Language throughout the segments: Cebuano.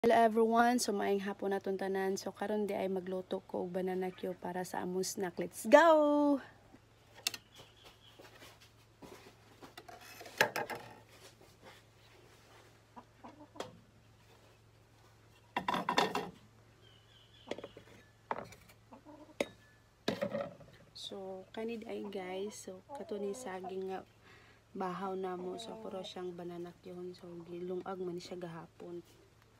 Hello everyone, so maayong hapon natong tanan. So karon di ay magluto ko og banana cue para sa among snack. Let's go! So kani di ay guys, so kato ni saging nga bahaw namo, so ako ra siyang banana cue, so gilungag man siya gahapon.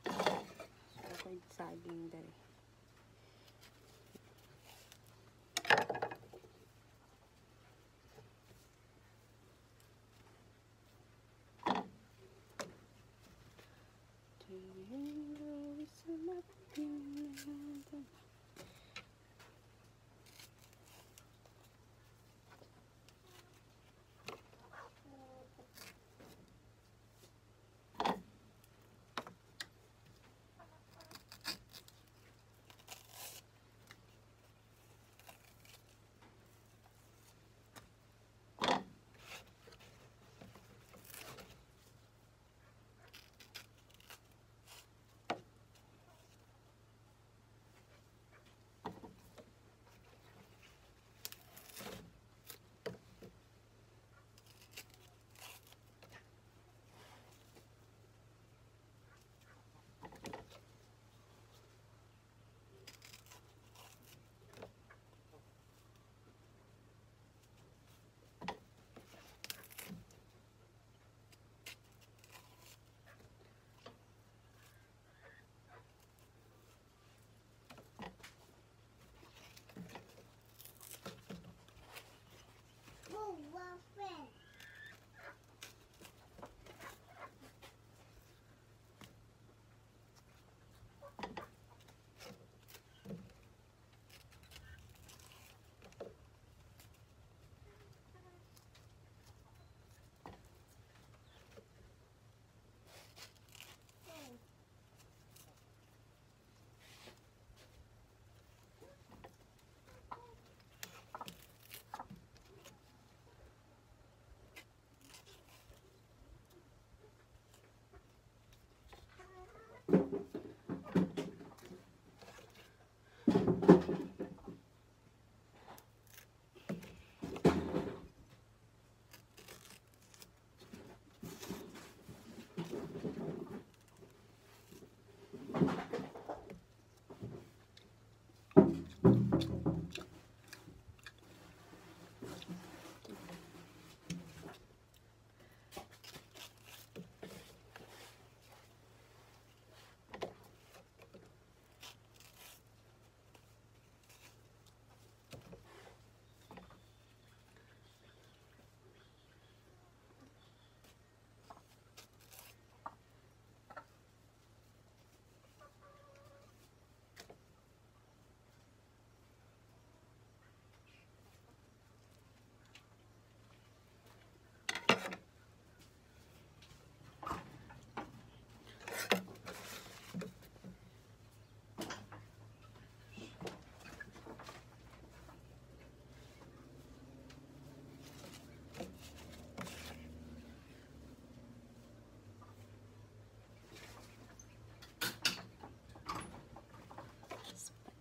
So ako yung saging dali.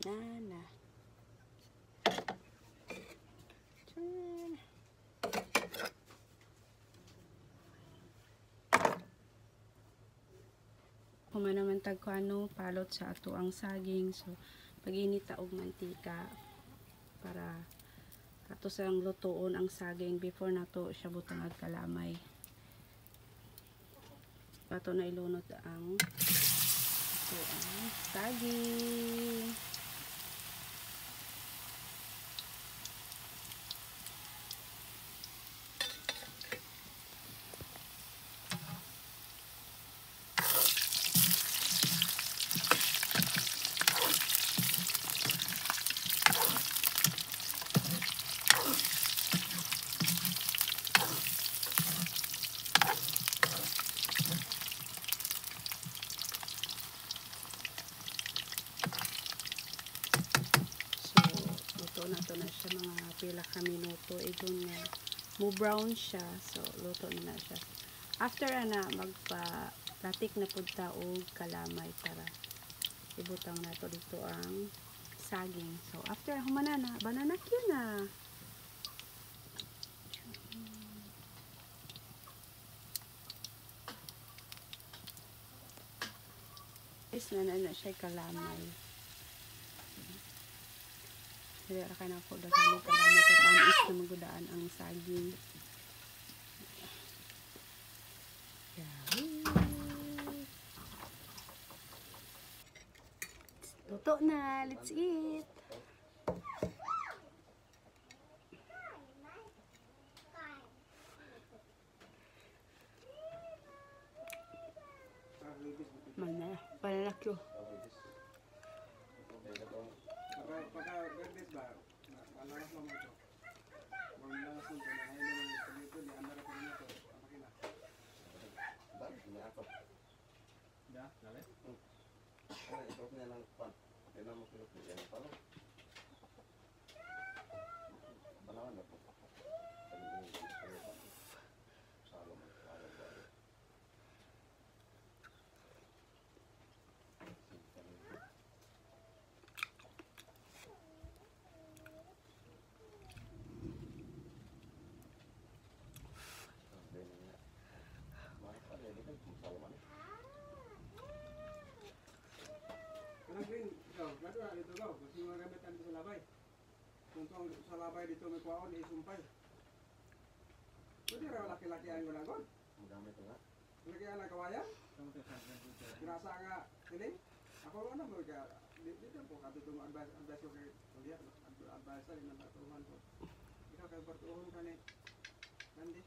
Banana. Human naman tag kuano palot sa ato ang saging, so pag-init ta og mantika para ato sang lutoon ang saging before nato siya butangag kalamay. Ato na ilunod ang ato ang saging. Luto na siya mga pila ka minuto, igon nga mo brown siya, so luto na siya. After ana magpa Latik na pud ta og kalamay para ibutang nato dito ang saging. So after humana na, banana cue na. Is na na siya kalamay. Dili ra kay nako daghan og kalamay kay tamis na magudaan ang saging. Luto na, let's eat. Mana, banana cue. Sa labay dito may kwaon, isumpay. Pwede raw laki-laki ang gulangon. Magamit nga. Laki ang nakawayan. Kinasa nga, tiling. Ako ano mo, dito po, kato itong advice ko kay Kuya, advice sa rin ang bartuhan ko. Ikaw kay bartuhan ka ni Nandi.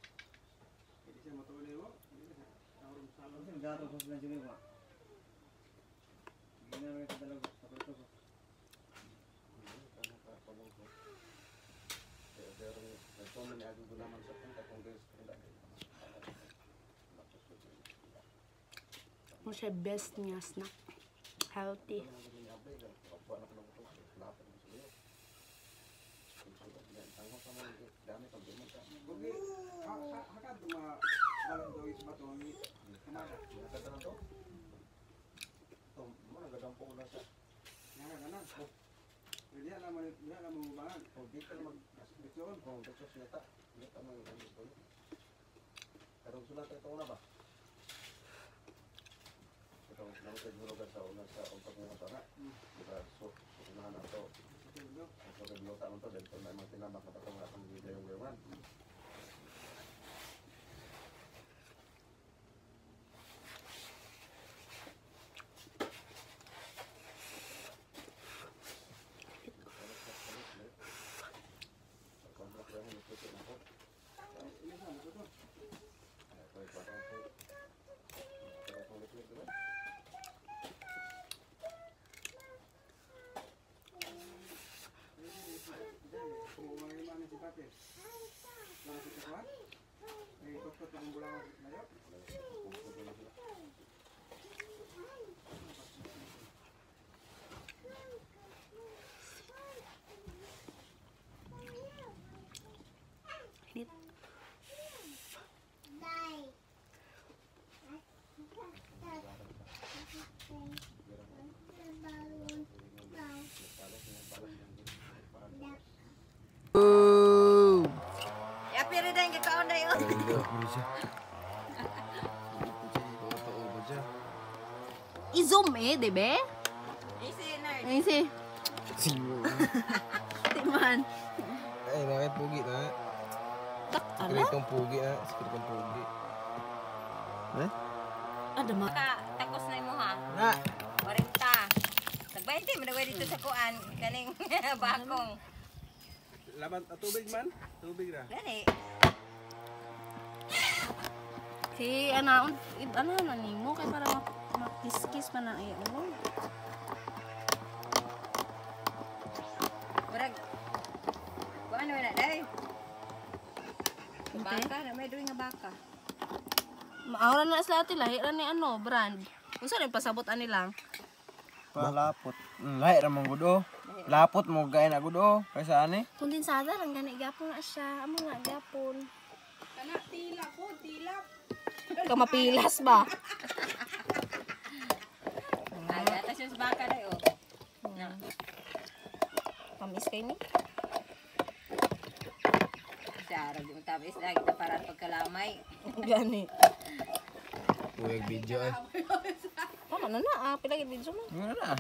Hindi siya matuloy mo. Hindi siya. Tawag sa salon. Gato ko sila sila ko. Hindi na rin talaga sa ko. Mo siya best nga snack. Healthy. Init. I-zoom eh, dibe? Easy, nerd. Easy. Timan. Ay, nakit pugi na. Sikretong pugi na. Sikretong pugi. Eh? Adama. Takos na mo ha. Na. 40. Tag 20 man dito sa kuan kaning bakong. Laban tubig man? Tubig ra. Dali. Si ana ano na nimo kay para makiskis man ang iyo. Murag kuan wala dai. Baka na may duwi nga baka. Maura na sila ate lahi ra ni ano brand. Unsa rin pasabot ani lang? Palapot. Lahi ra man gud oh. Lapot mo gay na gud oh. Kaysa ani? Kondensada lang gani gapon na siya. Amo nga gapon. Kana tila ko, tila. Kamapilas ba? baka dai oh. Na. Tamis kay ni. Siya, di mo tamis lagi na para pagkalamay. Gani. Uyag video eh. Tama na na ah, pila gid video man. Ano na?